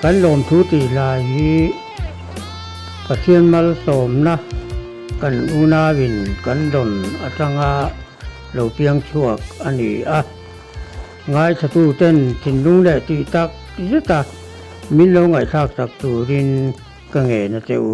Kan lawmthu tih lai hi Pathian malsawmna kan unauin kan dawn atanga lo piang chhuak a ni a. Ngaithlatuten thinlung leh tih tak zeta min lo ngaihthlak sak turin ka ngen a che u.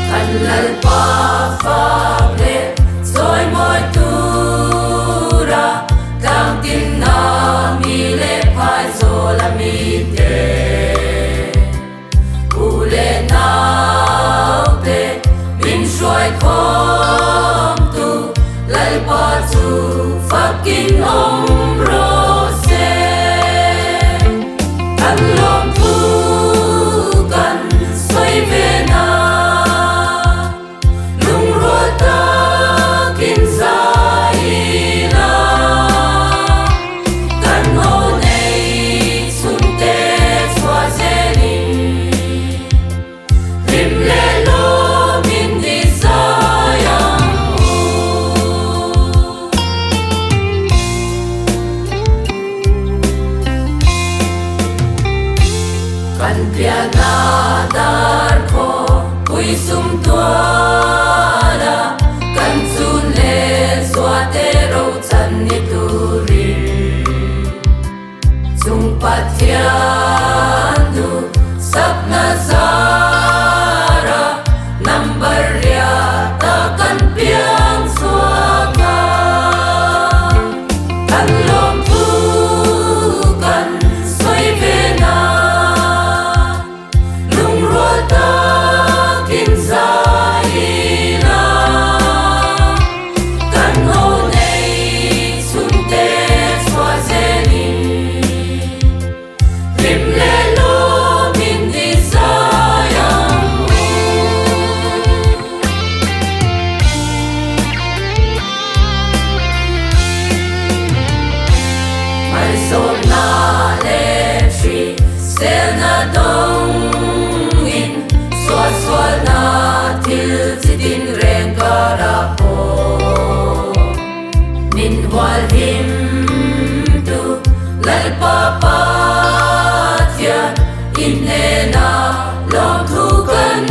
Kan Lalpa fak leh chawimawi tura tlangtinna mi leh phaizawl a mite. U leh naute min hruai khawmtu Lalpa chu fakin awm rawh se. Kan lawmthu kan sawi ve na. Lungrual takin zai ila, kan aw nei chhungte chhuah zelin, hlim leh lawmin ni zai ang u. Kan piahna dar khaw pui sum tuala kan chun leh zuate ro chan ni turin chung Pathian duh sakna zara number riata kan piang chhuak a. Kan lawmthu kan sawi ve na, lungrual takin zai ila. Kan aw nei chhungte chhuah zelin. Hlim leh lawmin i zai ang u. Malsawmna leh hri selna dawngin suahsualna thil chi tin reng karah pawh min hual him tu Lalpa Pathian i hnenah lawmthu kan.